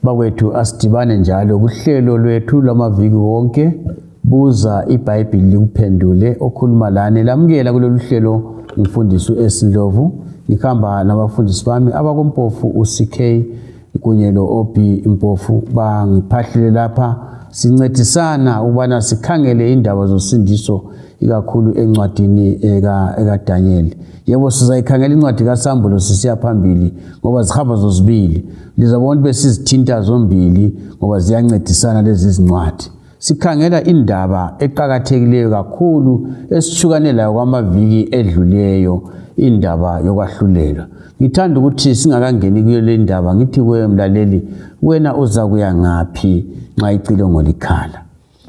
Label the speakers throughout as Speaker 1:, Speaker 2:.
Speaker 1: Bakwethu, asidibane njalo kuhlelo lwethu lwamaviki wonke, Buza iBhayibhili Likuphendule. Okhuluma lani lamukela kulolu hlelo ngumfundisi u-S Ndlovu. Ngihamba nabafundisi bami abakoMpofu u-CK kunye lo-OB Mpofu, bangiphahlile lapha sincedisana ukubana sikhangele indaba zosindiso ikakhulu encwadini ekaDanyeli. Yebo, sizayikhangela incwadi kaSambulo sisiya phambili ngoba zihamba zozibili. Lizabona ukuthi besizithinta zombili ngoba ziyancedisana lezi zincwadi. Sikhangela indaba eqakathekileyo kakhulu esitshukane layo kwamaviki edluleyo, indaba yokwahlulelwa. Ngithanda ukuthi singakangeni kuyo le ndaba ngithi kuwe mlaleli, wena uzakuya ngaphi nxa icilongo likhala?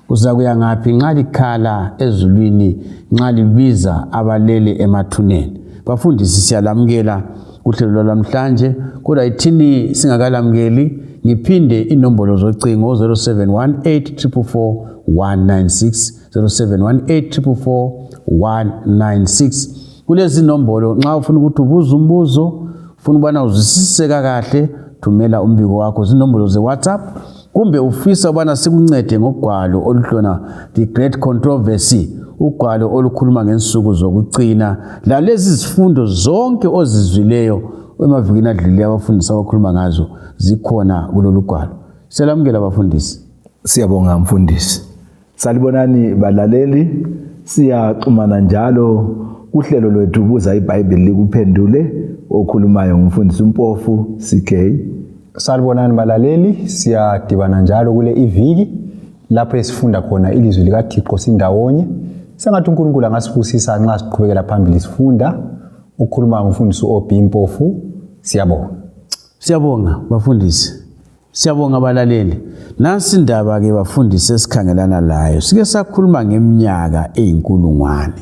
Speaker 1: Uzakuya ngaphi nxa likhala ezulwini, nxa libiza abalele emathuneni? Bafundisi, siyalamukela kuhlelo lwalamhlanje, kodwa ithini singakalamukeli ngiphinde inombolo zocingo 0718444196, 0718444196. Kulezi nombolo nxa ufuna ukuthi ubuze umbuzo, ufuna ukubana uzwisiseka kahle, thumela umbiko wakho, zinombolo ze-WhatsApp, kumbe ufisa ukubana sikuncede ngogwalo oluhlona The Great Controversy, ugwalo olukhuluma ngensuku zokucina lalezi zifundo zonke ozizwileyo emavikini adlulileyo abafundisi abakhuluma ngazo zikhona kulolu gwalo. Siyalamukela bafundisi.
Speaker 2: Siyabonga mfundisi. Salibonani balaleli, siyaxhumana njalo kuhlelo lwethu Buza iBhayibhili Likuphendule. Okhulumayo ngumfundisi uMpofu CK.
Speaker 3: Salibonani balaleli, siyadibana njalo kule iviki lapho esifunda khona ilizwi likaThixo sindawonye. Sengathi uNkulunkulu angasibusisa nxa siqhubekela phambili sifunda. Ukhuluma ngumfundisi uOB Mpofu. Siyabonga.
Speaker 1: Siyabonga bafundisi. Siyabonga abalaleli. Nansi indaba ke bafundisi esikhangelana layo. Sike sakhuluma ngeminyaka eyinkulungwane.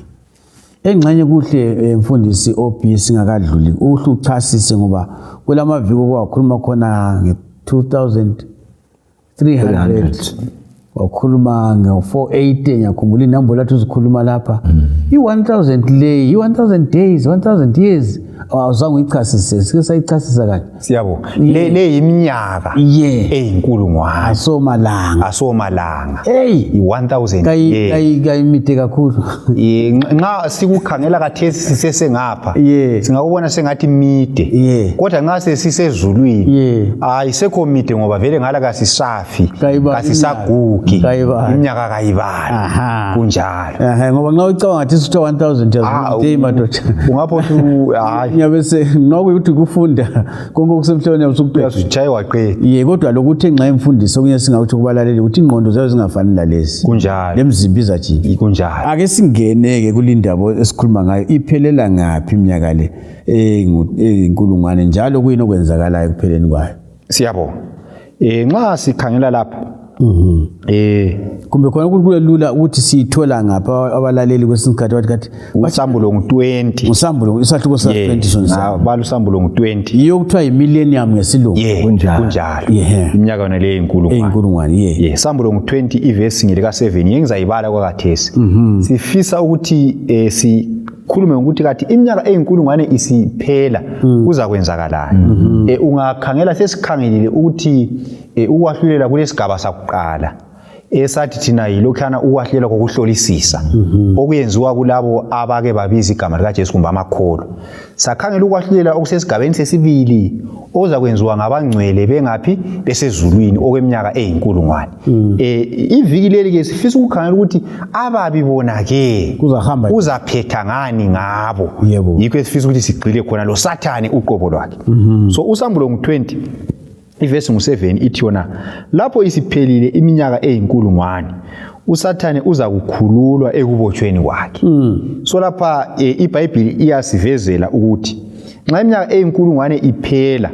Speaker 1: Engxenye kuhle mfundisi OB singakadluli uhle uchasise ngoba kulamaviki okwakhuluma khona nge-2300, wakhuluma nge-480, ngiyakhumbula inombolo athi uzikhuluma lapha. I-1000 le, i-1000 days, 1000 years, awuzange uyichasise, sike sayichasisa kanye.
Speaker 3: Siyabonga. Le yiminyaka eyinkulungwane.
Speaker 1: Asomalanga.
Speaker 3: Asomalanga.
Speaker 1: Hey,
Speaker 3: i-1000 years.
Speaker 1: Kayimide kakhulu.
Speaker 3: Nxa sikukhangela khathesi sisesengapha, singakubona sengathi mide. Kodwa nxa sesisezulwini, ayisekho mide ngoba vele ngala kasisafi, kasisagugi, iminyaka kayibali. Kunjalo.
Speaker 1: Ngoba nxa ucabanga ngathi sithiwa 1000 yazi madoda.
Speaker 3: Ungapho hayi.
Speaker 1: Ngiyabe se nokho ukuthi kufunda konke okusemhlabeni usukuqeda.
Speaker 3: Uyazutshaye waqeda.
Speaker 1: Ye, kodwa lokuthi nxa imfundiso okunye singakuthi kubalaleli ukuthi ingqondo zayo zingafani lalezi.
Speaker 3: Kunjalo.
Speaker 1: Lemzimba izatshintsha.
Speaker 3: Kunjalo.
Speaker 1: Ake singene-ke kulindaba esikhuluma ngayo, iphelela ngaphi iminyaka le eyinkulungwane njalo kuyini okwenzakalayo ekupheleni kwayo?
Speaker 3: Siyabonga. Nxa sikhangela lapha,
Speaker 1: kumbe khona ukuthi kulula ukuthi siyithola ngapha abalaleli kwesinye isikhathi bathi kathi
Speaker 3: usambulo ngu-20.
Speaker 1: Usambulo, isahluko sa-20 sona.
Speaker 3: Bala usambulo ngu-20.
Speaker 1: Yiyo okuthiwa yi-millennium ngesilungu.
Speaker 3: Kunjalo. Kunjalo. Iminyaka yona leyo eyinkulungwane.
Speaker 1: Eyinkulungwane, ye.
Speaker 3: Ye, sambulo ngu-20 ivesi ngelika-7, ngengizayibala kwakathesi. Sifisa ukuthi sikhulume ngokuthi kathi iminyaka eyinkulungwane isiphela, kuzakwenzakalani. Ungakhangela, sesikhangelile ukuthi ukwahlulela kulesigaba sakuqala esathi thina yilokhana ukwahlulela kokuhlolisisa okuyenziwa kulabo abake babiza igama likaJesu kumbe amakholwa. Sakhangela ukwahlulela okusesigabeni sesibili okuzakwenziwa ngabangcwele bengaphi, besezulwini okweminyaka eyinkulungwane. Iviki leli ke sifisa ukukhangela ukuthi ababi bona ke
Speaker 1: kuzahamba
Speaker 3: kuzaphetha ngani ngabo. Yikho esifisa ukuthi sigxile khona lo Sathane uqobo lwakhe. So usambulo ngu-20 ivesi ngu-7 ithi yona lapho isiphelile iminyaka eyinkulungwane uSathane uzakukhululwa ekubotshweni kwakhe. So lapha iBhayibhili iyasivezela ukuthi nxa iminyaka eyinkulungwane iphela,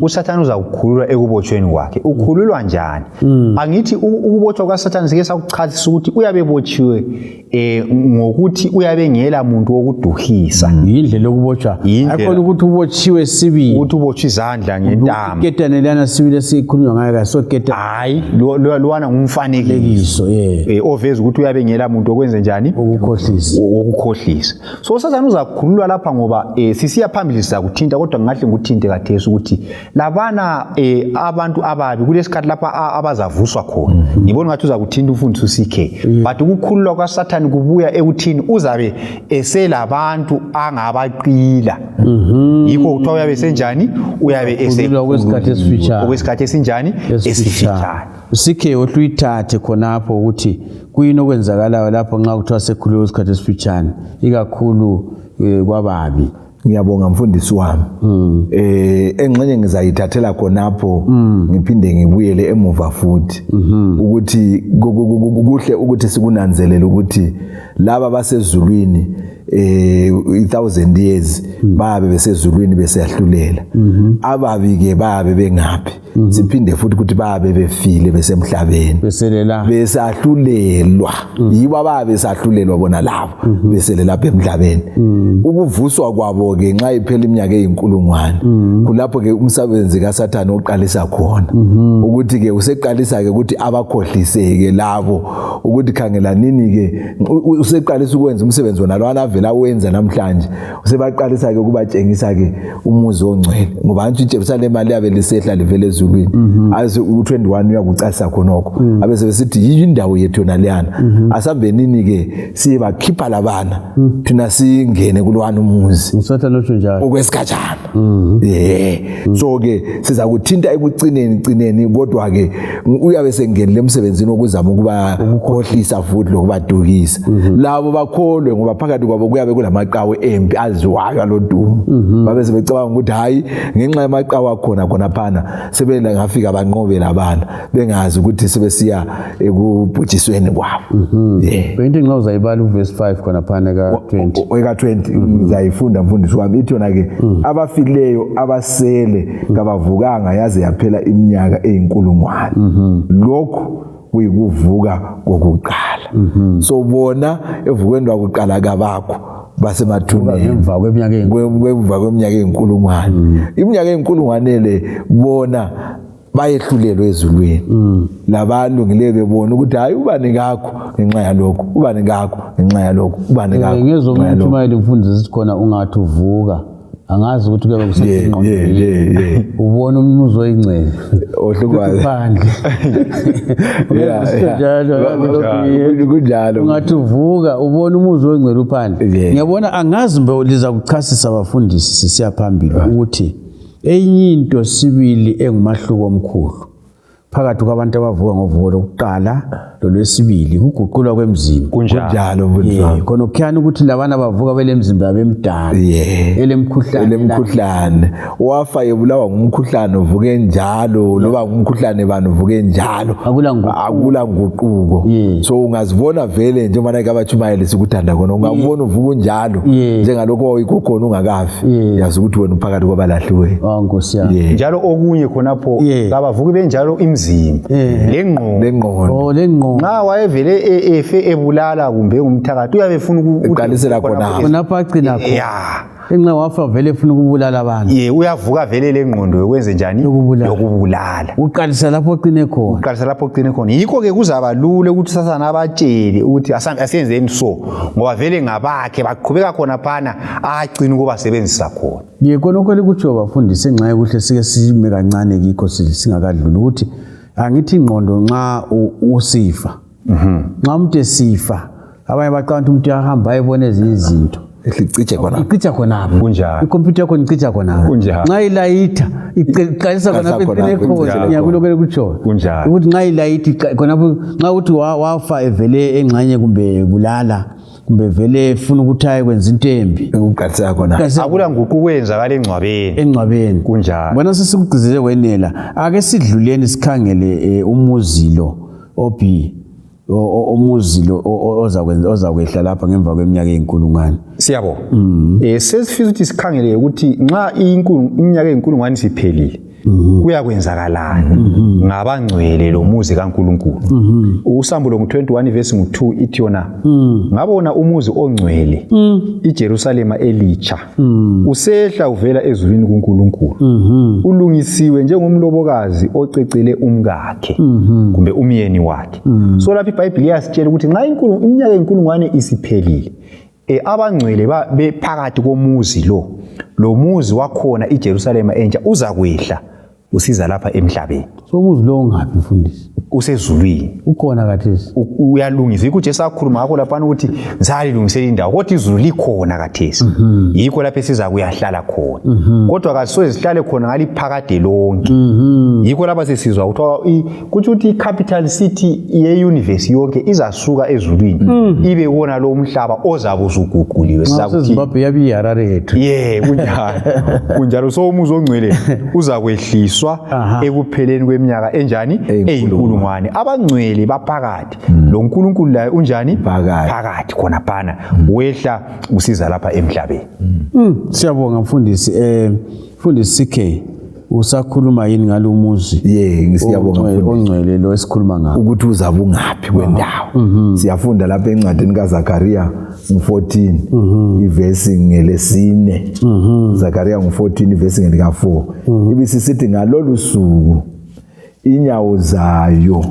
Speaker 3: uSathane uzakukhululwa ekubotshweni kwakhe. Ukhululwa njani? Angithi ukubotshwa kukaSathane sike sakuchasisa ukuthi uyabe ebotshiwe ngokuthi uyabe ngela muntu wokuduhisa.
Speaker 1: Yindlela yokubotshwa. Akhona ukuthi ubotshiwe sibili,
Speaker 3: ukuthi ubotshwe izandla ngentamo,
Speaker 1: iketane lana sibili esikhulunywa ngayo kasoketane.
Speaker 3: Hayi, lwana ngumfanekiso oveza ukuthi uyabe ngela muntu okwenze njani,
Speaker 1: ukukhohlisa,
Speaker 3: ukukhohlisa. So uSathane uzakhululwa lapha ngoba sisiya phambili sizakuthinta kodwa ngingahle ngikuthinte kathesi ukuthi labana abantu ababi kulesikhathi lapha abazavuswa khona. Ngibona ngathi uzakuthinta umfundisi uCK. But ukukhululwa kwaSathane kubuya ekuthini uzabe eselabantu angabaqila. Yikho kuthiwa uyabe senjani? Uyabe
Speaker 1: Ukhululwa okwesikhathi esifitshane.
Speaker 3: Okwesikhathi esinjani? Esifitshane.
Speaker 1: CK ohle uyithathe khonapho ukuthi kuyini okwenzakalayo lapho nxa kuthiwa sekhululwe isikhathi esifitshane, ikakhulu kwababi.
Speaker 2: Ngiyabonga mfundisi wami. Engxenye ngizayithathela khonapho ngiphinde ngibuyele emuva futhi ukuthi kuhle ukuthi sikunanzelele ukuthi laba basezulwini 1000 years babe besezulwini besiyahlulela. Ababi ke babe bengaphi? Siphinde futhi ukuthi babe befile besemhlabeni
Speaker 1: beselela
Speaker 2: besahlulelwa. Yibo ababe besahlulelwa bona labo besele lapha emhlabeni. Ukuvuswa kwabo ke nxa iphela iminyaka eyinkulungwane, kulapho ke umsebenzi kaSathane oqalisa khona ukuthi ke useqalisa ke ukuthi abakhohliseke labo, ukuthi khangelanini ke useqalisa ukwenza umsebenzi wona lwana avela wenza namhlanje. Usebaqalisa ke ukubatshengisa ke umuzi ongcwele, ngoba antsho iJerusalema liyabe lisehla livela ezulwini. Aze u21 uyakucasisa khonokho, abe sebesithi yiyo indawo yethu yona leyana, asambenini ke siyebakhipha labana thina singene kulwana umuzi.
Speaker 1: USathane utsho njalo
Speaker 2: okwesikhatshana. So ke siza kuthinta ekucineni cineni, kodwa ke uyabe sengenile emsebenzini wokuzama ukubakhohlisa futhi lokubadukisa labo bakholwe, ngoba phakathi kwabo kuyabe kulamaqhawe empi aziwayo alodumo. Babe sebecabanga ukuthi hayi, ngenxa yamaqhawe akhona khonaphana sebengafika banqobe labana, bengazi ukuthi sebesiya ekubhujisweni kwabo.
Speaker 1: Bengithi nxa uzayibala uvesi 5 khonaphana ka-20.
Speaker 2: Eka-20 ngizayifunda mfundisi wami. Ithi yona ke, abafileyo abasele kabavukanga yaze yaphela iminyaka eyinkulungwane. Lokhu kuyikuvuka kokuqala. So bona evukweni lwakuqala kabakho, basemathuneni
Speaker 1: ngemva kweminyaka
Speaker 2: Kwemva kweminyaka eyinkulungwane. Iminyaka eyinkulungwane le bona bayehlulelwa ezulwini, labalungileyo bebona ukuthi hayi, ubani kakho ngenxa yalokhu, ubani kakho ngenxa yalokhu, ubani kakho
Speaker 1: Ngezwa
Speaker 2: ngenxa
Speaker 1: omunye
Speaker 2: yalokhu.
Speaker 1: umtshumayeli mfundisi sithi khona ungathi uvuka, angazi ukuthi kuyabe kusengqondweni, ubona umuzi oyingcwele
Speaker 2: Ohle ukwazi.
Speaker 1: phandle.
Speaker 2: Yeah. Kunjalo.
Speaker 1: Ungathi uvuka ubona umuzi oyingcwele uphandle. Ngiyabona, angazi mbe liza kuchasisa abafundisi sisiya phambili ukuthi enye into sibili engumahluko omkhulu phakathi kwabantu abavuka ngovuko lokuqala lolwesibili kuguqulwa kwemzimba.
Speaker 3: Kunjalo.
Speaker 2: Kunjalo mfundisi wami.
Speaker 1: Khona kukhuyana ukuthi labana bavuka belemzimba bemdala elemkhuhlane.
Speaker 2: Elemkhuhlane, wafa ebulawa ngumkhuhlane, uvuke njalo, loba ngumkhuhlane bani uvuke njalo.
Speaker 1: Akula nguquko.
Speaker 2: Akula nguquko. So ungazibona vele njengoba ke abatshumayeli sikuthanda khona, ungabona uvuka unjalo njengalokho wawuyikho khona ungakafi, yazi ukuthi wena uphakathi kwabalahliweyo.
Speaker 1: Oh Nkosi yami.
Speaker 3: Njalo okunye khonapho, kabavuki benjalo imzimba lengqondo.
Speaker 2: Lengqondo.
Speaker 1: Oh, lengqondo.
Speaker 3: Nxa wayevele efe ebulala kumbe engumthakathi, uyabe efuna
Speaker 2: Eqalisela khonapho.
Speaker 1: Khonapho agcina khona. Enxa wafa vele efuna ukubulala abantu.
Speaker 3: Ye, uyavuka vele lengqondo yokwenze njani?
Speaker 1: Yokubulala.
Speaker 3: Yokubulala.
Speaker 1: Uqalisa lapho ogcine khona.
Speaker 3: Uqalisa lapho ogcine khona. Yikho ke kuzaba lula ukuthi sasana abatshele ukuthi asenzeni so, ngoba vele ngabakhe baqhubeka khona phana agcina ukubasebenzisa khona.
Speaker 1: Ye, khonokho elikutsho bafundisi, enxa yokuhle sike sime kancane kikho singakadluli ukuthi angithi ingqondo nxa usifa, nxa umuntu esifa, abanye bacabanga ukuthi umuntu uyahamba ayebona ezinye izinto.
Speaker 2: Ehle icije khona.
Speaker 1: Icija khonapho.
Speaker 3: Kunjalo.
Speaker 1: Ikhompyutha yakho icija khonapho.
Speaker 3: Kunjalo.
Speaker 1: Nxa ilayitha iqalisa khonapho
Speaker 2: khonapho,
Speaker 1: icine khona.
Speaker 2: icine
Speaker 1: Ngiyakulokhu elikutshoyo.
Speaker 3: Kunjalo.
Speaker 1: Ukuthi nxa ilayitha khonapho, nxa uthi wafa evele engxenye kumbe bulala kumbe vele efuna ukuthi ayekwenza into embi.
Speaker 2: Ukuqalisela khona.
Speaker 3: Akula nguquko kwenzakala engcwabeni.
Speaker 1: Engcwabeni.
Speaker 3: Kunjalo.
Speaker 1: Bona sesikugcizele kwenela. Ake sidluleni sikhangele umuzi lo obi umuzi lo ozakwehla lapha ngemva kweminyaka eyinkulungwane.
Speaker 3: Siyabonga. Sesifisa ukuthi sikhangele ukuthi nxa iminyaka eyinkulungwane isiphelile, kuyakwenzakalani ngabangcwele lo muzi kaNkulunkulu. Usambulo ngu-21 verse ngu-2 ithi yona, ngabona umuzi ongcwele, iJerusalema elitsha, usehla uvela ezulwini kuNkulunkulu, ulungisiwe njengomlobokazi ocecele umkakhe kumbe umyeni wakhe. So lapha iBhayibhili iyasitshela ukuthi nxa iminyaka eyinkulungwane isiphelile, Abangcwele bephakathi komuzi lo muzi wakhona iJerusalema entsha uzakwehla usiza lapha emhlabeni.
Speaker 1: So umuzi lo ungaphi mfundisi?
Speaker 3: Usezulwini.
Speaker 1: Ukhona khathesi.
Speaker 3: Uyalungisa. Yikho uJesu akhuluma ngakho laphana ukuthi ngisalilungisela indawo, kodwa izulu likhona khathesi. Yikho lapho esiza kuyahlala khona. Kodwa kasisoze sihlale khona ngaliphakade lonke. Yikho lapha sesizwa kuthiwa kutsho ukuthi i-capital city ye-universe yonke izasuka ezulwini ibe kuwona lo mhlaba ozabe usuguquliwe. Sizakuthi
Speaker 1: Zimbabwe yabe iHarare yethu.
Speaker 3: Ye, kunjalo. Kunjalo. So umuzi ongcwele uzakwehliswa ekupheleni kweminyaka enjani? Eyinkulungwane. Abangcwele baphakathi. Lo nkulunkulu laye unjani? Phakathi khona phana. Wehla usiza lapha emhlabeni.
Speaker 1: Siyabonga mfundisi. Mfundisi CK, usakhuluma yini ngalo muzi?
Speaker 2: Ye, siyabonga mfundisi.
Speaker 1: Ongcwele lo esikhuluma ngawo.
Speaker 2: Ukuthi uzabe ungaphi kwendawo. Siyafunda lapha encwadini kaZakaria 14 ivesi ngelesine. Zakaria 14 ivesi ngelika 4. Ibisisithi ngalolu suku inyawo zayo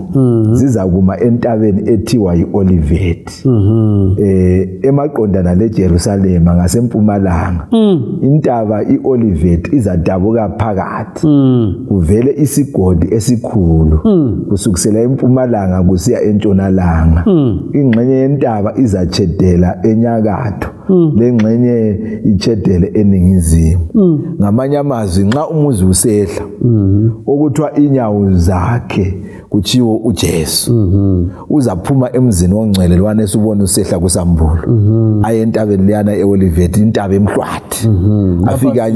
Speaker 2: zizakuma entabeni ethiwa yiOlivet. Emaqondana leJerusalema ngasempumalanga. Intaba iOlivet izadabuka phakathi. Kuvele isigodi esikhulu kusukisela empumalanga kusiya entshonalanga. Ingxenye yentaba izachedela enyakatho, lengxenye ichedele eningizimu. Ngamanye amazwi nxa umuzi usehla okuthiwa inyawo zakhe kutshiwo uJesu uzaphuma emzini ongcwele lwana esubona usehla kusambulo aye entabeni leyana eOlivet, intaba emhlwathi, afika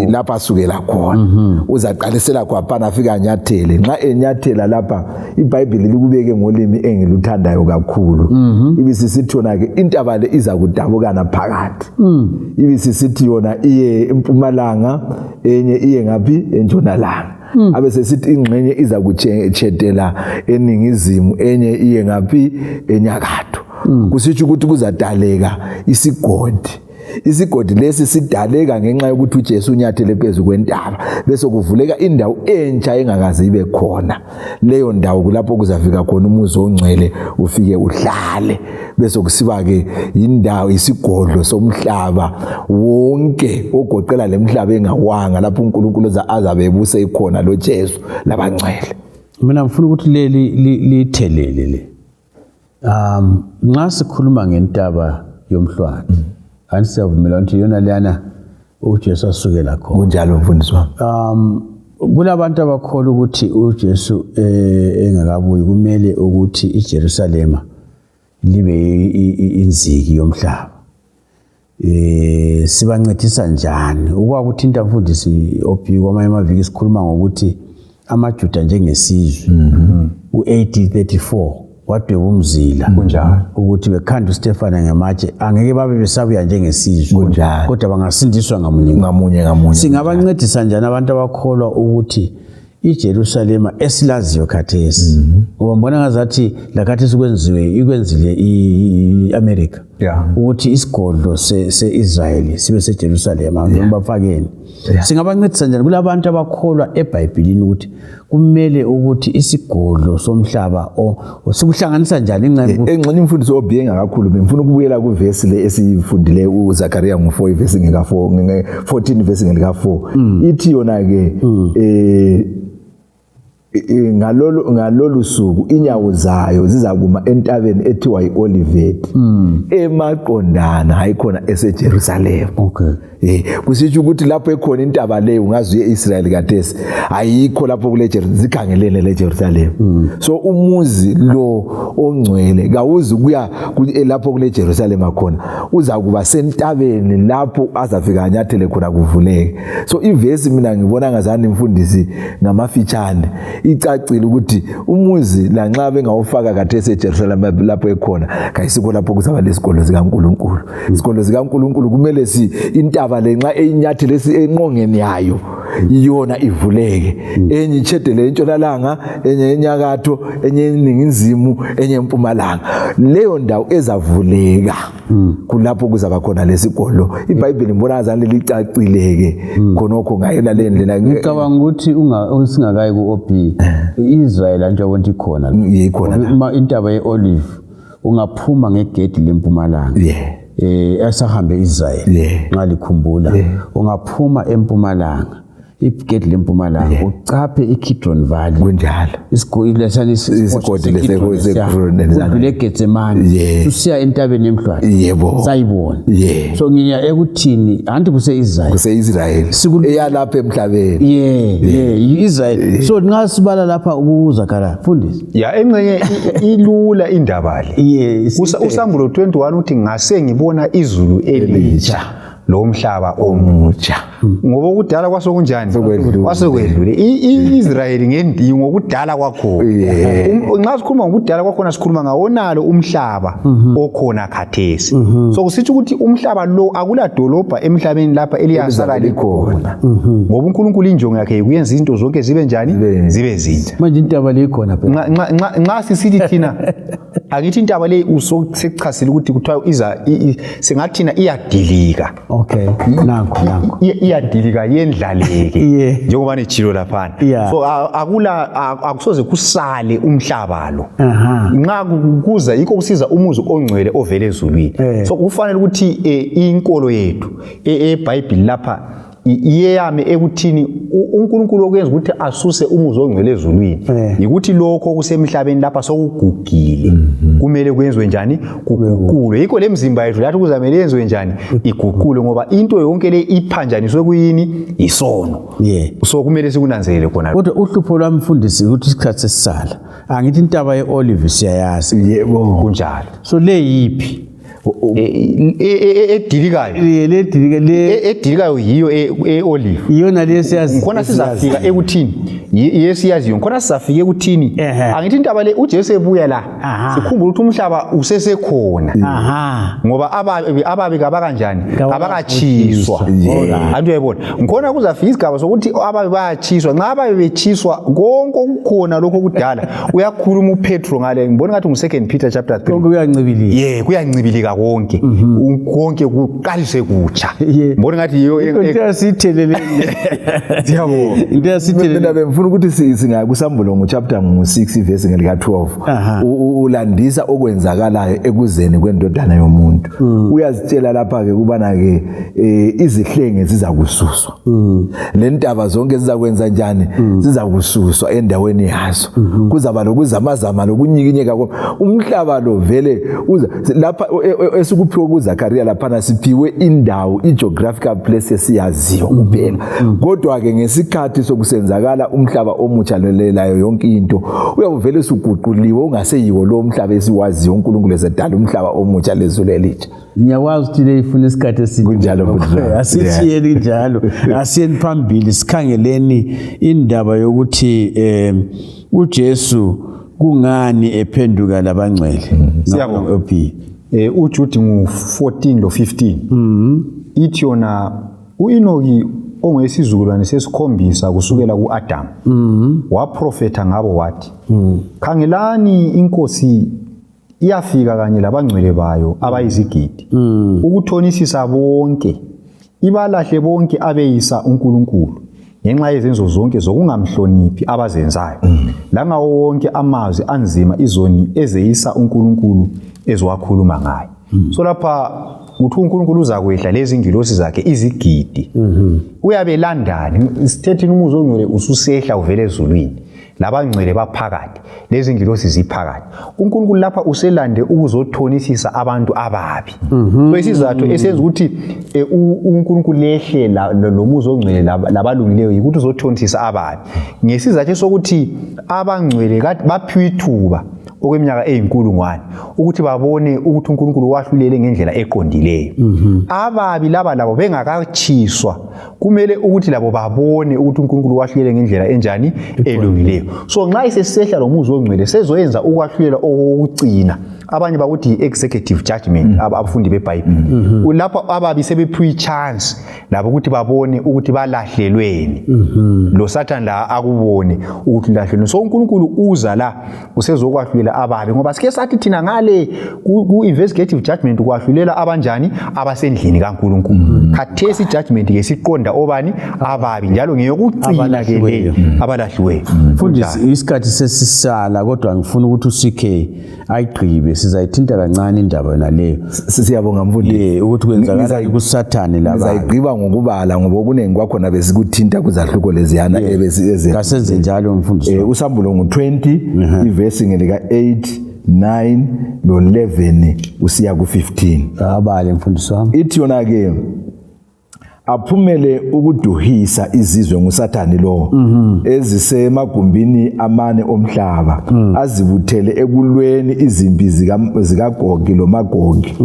Speaker 2: lapha asukela khona, uzaqalisela khona afika anyathele. Nxa enyathela lapha iBhayibheli likubeke ngolimi engiluthandayo kakhulu, ibisisithi yona ke intaba le iza kudabukana phakathi, ibisisithi yona iye empumalanga, enye iye ngaphi? Entshonalanga. Abe sesithi ingxenye iza kutshetela eningizimu, enye iye ngaphi? Enyakatho. Kusitsho ukuthi kuzadaleka isigodi. Isigodi lesi sidaleka ngenxa yokuthi uJesu unyathele phezu kwentaba, bese kuvuleka indawo entsha engakaze ibe khona. Leyo ndawo kulapho kuzafika khona umuzi ongcwele ufike uhlale, bese kusiba ke indawo isigodlo somhlaba wonke ogoqela lemhlaba engawanga, lapho uNkulunkulu azabe ebuse ikhona lo Jesu labangcwele.
Speaker 1: Mina ngifuna ukuthi leli lithelele le. Nxa sikhuluma ngentaba yomhlwathi, anti siyavumelana ukuthi yona leyana uJesu asukela khona.
Speaker 2: Kunjalo mfundisi wami.
Speaker 1: Kulabantu abakholwa ukuthi uJesu engakabuyi kumele ukuthi iJerusalema libe inziki yomhlaba. Sibancedisa njani? Ukwakuthinta mfundisi OB kwamanye amaviki sikhuluma ngokuthi amaJuda njengesizwe u-1834 wadweba umzila ukuthi bekhanda uStefana ngematshe angeke babe besabuya njengesizwe, kodwa bangasindiswa ngamunye
Speaker 2: ngamunye.
Speaker 1: Singabancedisa njani abantu abakholwa ukuthi iJerusalema esilaziyo khathesi, ngoba mbona ngazathi lakhathesi kwenziwe ikwenzile iAmerica ukuthi isigodlo seIsrael sibe seJerusalema, bafakeni. Singabancedisa njani kulabantu abakholwa eBhayibhelini ukuthi kumele ukuthi isigodlo somhlaba sikuhlanganisa njani
Speaker 2: ingxenye? Engxenye umfundisi OB engakakhulumi, ngifuna ukubuyela kuvesi le esiyifundile uZakaria ngo4 ivesi ngeka 4 14 ivesi ngelika 4. Ithi yona ke ngalolu suku inyawo zayo zizakuma entabeni ethiwa yiOlivet emaqondana hayikhona eseJerusalem. Kusitsho ukuthi lapho ekhona intaba leyo ungaze uye eIsrael kathesi ayikho lapho kule Jerusalem, zikhangelene le Jerusalem. So umuzi lo ongcwele kawuzi kuya lapho kule Jerusalem khona, uza kuba sentabeni lapho azafika anyathele khona kuvuleke. So ivesi mina ngibona ngazani mfundisi ngamafitshane icacile ukuthi umuzi lanxa bengawufaka kathesi eJerusalem lapho ekhona kayisikho lapho kuzaba lesikolo sikaNkulunkulu. Isikolo sikaNkulunkulu kumele si intaba le nxa eyinyathele enqongeni yayo iyona ivuleke, enye ichedele entshonalanga, enye enyakatho, enye eningizimu, enye empumalanga. Leyo ndawo ezavuleka kulapho kuzaba khona lesikolo. iBhayibheli ngibona ngazani licacileke khonokho ngayona le ndlela.
Speaker 1: Ngicabanga ukuthi usingakayi ku-OB, i-Israel antsho ukuthi ikhona
Speaker 2: ikhona
Speaker 1: intaba ye-Olive, ungaphuma ngegedi lempumalanga. Esahambe Israel nxa likhumbula, ungaphuma empumalanga, igedi lempumalanga, ucaphe iKidron Valley.
Speaker 2: Kunjalo.
Speaker 1: Isigodi
Speaker 2: leseKidron
Speaker 1: eGetsemane, usiya entabeni yemhlwathi. Sayibona. So ngiya ekuthini, anti kuse-Israel.
Speaker 2: Kuse-Israel. Eyalapha emhlabeni.
Speaker 1: Yeah, Israel. So nxa sibala lapha ukuZakaria, fundisi.
Speaker 3: Ya, engxenye ilula indaba le. Usambulo 21 uthi ngase ngibona izulu elitsha lomhlaba omutsha. Ngoba okudala kwasokunjani? Kwasokwedlule. I-Israel ngendingo ngokudala kwakhona. Nxa sikhuluma ngokudala kwakhona sikhuluma ngawonalo umhlaba okhona khathesi. So kusitsho ukuthi umhlaba lo akula dolobha emhlabeni lapha eliyasala likhona. Ngoba uNkulunkulu injongo yakhe ukuyenza izinto zonke zibe njani? Zibe zintsha.
Speaker 1: Manje intaba le ikhona
Speaker 3: phela. Nxa sisithi thina angithi intaba le usekuchasile ukuthi kuthiwa iza singathina iyadilika.
Speaker 1: Okay, nanko.
Speaker 3: Iyadilika yendlaleke. Njengoba nitshilo laphana. So akula akusoze kusale umhlaba lo. Nxa kuza yikho kusiza umuzi ongcwele ovele ezulwini. So kufanele ukuthi inkolo yethu eBhayibheli lapha iyeyame ekuthini uNkulunkulu okwenza ukuthi asuse umuzi ongcwele ezulwini yikuthi lokho okusemhlabeni lapha sokugugile, kumele kwenziwe njani? Kuguqulwe. Yikho lemizimba yethu lathi kuzamele yenziwe njani? Iguqulwe, ngoba into yonke le iphanjaniswe kuyini? Isono. So kumele sikunanzelele khona.
Speaker 1: Kodwa uhlupho lwamfundisi ukuthi isikhathi sesisala, angithi intaba ye-olive siyayazi.
Speaker 2: Yebo.
Speaker 3: Kunjalo.
Speaker 1: So le yiphi?
Speaker 3: Edilikayo.
Speaker 1: Le dilika le
Speaker 3: edilikayo yiyo e-olive.
Speaker 1: Iyona le siyazi.
Speaker 3: Khona sizafika ekuthini? Yesiyaziyo. Khona sizafika ekuthini? Angithi intaba le uJesu ebuya la. Sikhumbula ukuthi umhlaba usesekhona. Ngoba ababi kabakanjani? Kabakatshiswa. Anti uyayibona. Ngikhona kuzafika isigaba sokuthi ababi bayatshiswa. Nxa ababi betshiswa konke okukhona lokho okudala uyakhuluma uPetro ngale. Ngibona ngathi ngu2 Peter chapter 3.
Speaker 1: Konke kuyancibilika.
Speaker 3: Yeah, kuyancibilika konke. Konke kuqalise kutsha. Ngibona ngathi yiyo
Speaker 1: into yasitheleleni.
Speaker 3: Siyabonga.
Speaker 1: Into yasitheleleni.
Speaker 2: Mina bengifuna ukuthi singakusambulo ngo chapter 6 verse ngelika 12. Ulandisa okwenzakalayo ekuzeni kwendodana yomuntu. Uyazitshela lapha ke kubana ke izihlenge zizakususwa. Le ntaba zonke zizakwenza njani? Zizakususwa endaweni yazo. Kuzaba lokuzamazama lokunyikinyeka umhlaba lo vele lapha esikuphiwe kuZakaria laphana siphiwe indawo, i-geographical place esiyaziyo kuphela. Kodwa ke ngesikhathi sokusenzakala umhlaba omutsha lelayo yonke into uyabuvele usuguquliwe ungaseyiwo lo umhlaba esiwaziyo. uNkulunkulu esedala umhlaba omutsha lezulu elitsha.
Speaker 1: Ngiyakwazi ukuthi le ifuna isikhathi eside.
Speaker 2: Kunjalo.
Speaker 1: Asithiyeni njalo, asiyeni phambili sikhangeleni indaba yokuthi uJesu kungani ephenduka labangcwele.
Speaker 3: Siyabonga. uJude ngu 14 lo 15. Ithi yona uEnoki ongeyisizukulwane sesikhombisa kusukela kuAdam waprofetha ngabo wathi, khangelani inkosi iyafika kanye labangcwele bayo abayizigidi ukuthonisisa bonke, ibalahle bonke abeyisa uNkulunkulu ngenxa yezenzo zonke zokungamhloniphi abazenzayo, langawo wonke amazwi anzima izoni ezeyisa uNkulunkulu eziwakhuluma ngayo. So lapha uthi uNkulunkulu uzakwehla lezi ngilosi zakhe izigidi. Uyabelandani? Sithethini umuzi ongcwele ususehla uvele ezulwini, labangcwele baphakathi, lezi ngilosi ziphakathi. uNkulunkulu lapha uselande ukuzothonisisa abantu ababi. So isizathu esenza ukuthi uNkulunkulu lehle lomuzi ongcwele labalungileyo yikuthi uzothonisisa ababi. Ngesizathu sokuthi abangcwele baphiwe ithuba okweminyaka eyinkulungwane ukuthi babone ukuthi uNkulunkulu wahlulele ngendlela eqondileyo. Ababi laba labo bengakatshiswa kumele ukuthi labo babone ukuthi uNkulunkulu wahlulele ngendlela enjani elungileyo. So nxa isesehla lomuzi ongcwele sezoyenza ukwahlulela okokucina. Abanye bakuthi executive judgment, abafundi beBhayibheli. Lapho ababi sebephiwe i-chance labo ukuthi babone ukuthi balahlelweni. Lo Satan la akubone ukuthi lahlelweni. So uNkulunkulu uza la usezokwahlulela ababi, ngoba sike sathi thina ngale ku investigative judgment kwahlulela abanjani? Abasendlini kaNkulunkulu. Khathesi judgment ke siqonda obani? Ababi, njalo ngeyokugcina ke le, abalahliweyo.
Speaker 1: Mfundisi, isikhathi sesisala, kodwa ngifuna ukuthi uCK Ayigqibe, sizayithinta kancane indaba yona leyo.
Speaker 2: Siyabonga mfundisi.
Speaker 1: Ye, ukuthi kwenzakalani kuSathane laba.
Speaker 2: Ngizayigqiba ngokubala ngoba okuningi kwakhona besikuthinta kuzahluko leziyana ebesi
Speaker 1: Kasenze njalo mfundisi.
Speaker 2: Usambulo ngu-20 ivesi ngelika 8 9 lo 11 usiya ku-15.
Speaker 1: Abale mfundisi wami.
Speaker 2: Ithi yona ke aphumele ukuduhisa izizwe nguSathane lo ezisemagumbini amane omhlaba, azibuthele ekulweni izimpi zikaGogi loMagogi,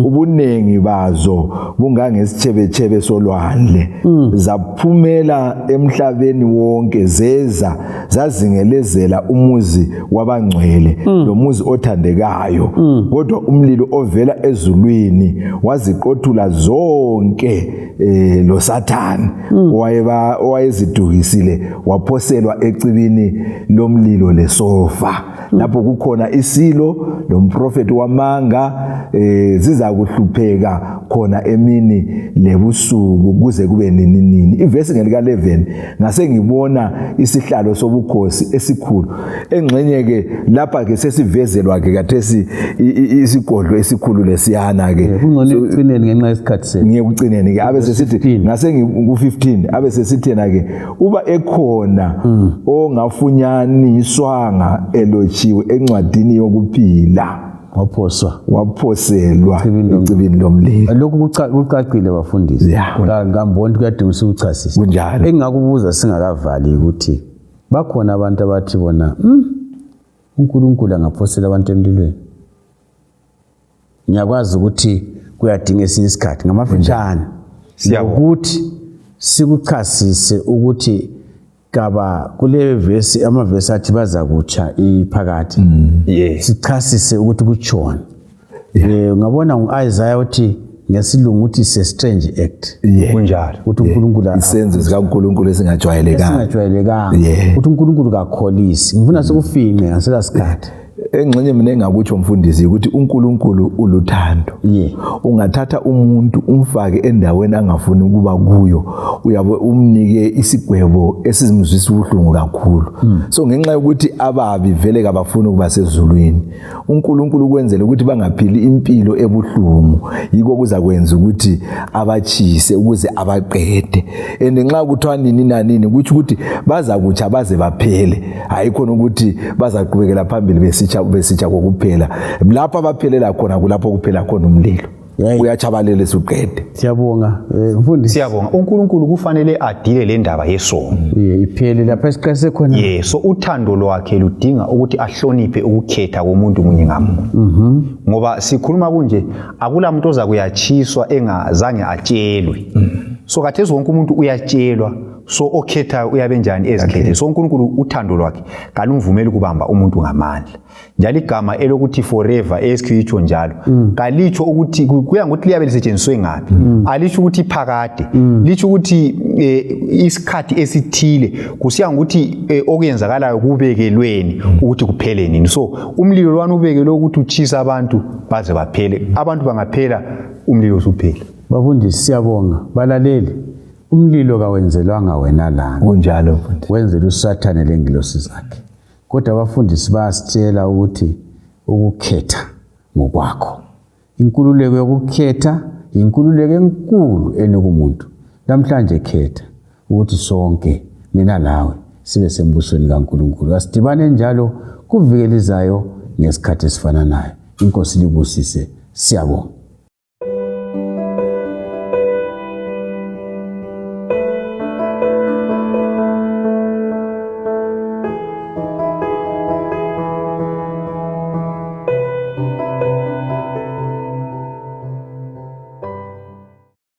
Speaker 2: ubuningi bazo bungangesitshebetshebe solwandle. Zaphumela emhlabeni wonke, zeza zazingelezela umuzi wabangcwele lomuzi othandekayo, kodwa umlilo ovela ezulwini waziqothula zonke lo Sathane owayeziduhisile waphoselwa ecibini lomlilo lesofa, lapho kukhona isilo lomprofeti wamanga, zizakuhlupheka khona emini lebusuku kuze kube nini nini. Ivesi ngelika 11, ngase ngibona isihlalo sobukhosi esikhulu. Engxenye ke lapha ke sesivezelwa ke kathesi isigodlo esikhulu lesiyana ke.
Speaker 1: Kungcono ekugcineni ngenxa yesikhathi sethu.
Speaker 2: Ngiye kucineni ke, abe sesithi ngase ku-15, abe sesithi yena ke uba ekhona ongafunyaniswanga elotshiwe encwadini yokuphila,
Speaker 1: waphoswa,
Speaker 2: waphoselwa ecibini lomlilo.
Speaker 1: Lokhu kucacile bafundisi. Ngambona kuyadinga ukuchasisa.
Speaker 2: Kunjalo.
Speaker 1: Engingakubuza singakavali ukuthi bakhona abantu abathi bona uNkulunkulu angaphosela abantu emlilweni. Ngiyakwazi ukuthi kuyadinga esinye isikhathi ngamafitshane ukuthi sikuchasise ukuthi kaba kule vesi, amavesi athi bazakutsha iphakathi, sichasise ukuthi kutshoni. Ungabona ngu-Isaiah uthi ngesilungu uthi it's a strange act.
Speaker 3: Kunjalo.
Speaker 1: Ukuthi uNkulunkulu
Speaker 2: isenzo sikaNkulunkulu esingajwayelekanga.
Speaker 1: Esingajwayelekanga. Ukuthi uNkulunkulu kakholisi. Ngifuna sikufinqe ngasela sikhathi.
Speaker 2: Engxenye mina engakutsho mfundisi ukuthi uNkulunkulu uluthando. Ungathatha umuntu umfake endaweni angafuni ukuba kuyo, uyabe umnike isigwebo esizimzwisa ubuhlungu kakhulu. So ngenxa yokuthi ababi vele kabafuni ukuba sezulwini, uNkulunkulu ukwenzela ukuthi bangaphili impilo ebuhlungu, yikho kuzakwenza ukuthi abatshise ukuze abaqede. And nxa kuthiwa nini nanini, kutsho ukuthi bazakutsha baze baphele, hayi khona ukuthi bazaqhubekela phambili besitsha kokuphela. Lapho abaphelela khona kulapho kuphela khona umlilo, uyatshabalela usuqede.
Speaker 1: Siyabonga mfundisi.
Speaker 3: Siyabonga. uNkulunkulu kufanele adile le ndaba yesono.
Speaker 1: Iphele lapha esiqase khona.
Speaker 3: So uthando lwakhe ludinga ukuthi ahloniphe ukukhetha komuntu munye ngamunye. Ngoba sikhuluma kunje akula muntu oza kuyatshiswa engazange atshelwe. So kathesi wonke umuntu uyatshelwa, so okhethayo uyabe njani ezikhethe. So uNkulunkulu uthando lwakhe kalumvumeli ukubamba umuntu ngamandla. Njalo igama elokuthi forever esikutsho njalo kalitsho ukuthi kuya ngokuthi liyabe lisetshenziswe ngaphi, alisho ukuthi phakade, litsho ukuthi isikhathi esithile kusiya ngokuthi okuyenzakalayo kubekelweni ukuthi kuphele nini. So umlilo lwana ubekelwe ukuthi utshise abantu baze baphele. Abantu bangaphela umlilo usuphela.
Speaker 1: Bafundisi siyabonga. Balaleli, umlilo kawenzelwanga wena lana.
Speaker 2: Kunjalo mfundisi.
Speaker 1: Wenzela uSathane lengilosi zakhe. Kodwa abafundisi bayasitshela ukuthi ukukhetha ngokwakho. Inkululeko yokukhetha inkululeko enkulu enika umuntu. Namhlanje khetha ukuthi sonke mina lawe sibe sembusweni kaNkulunkulu. Asidibane njalo kuviki elizayo ngesikhathi esifananayo. Inkosi libusise. Siyabonga.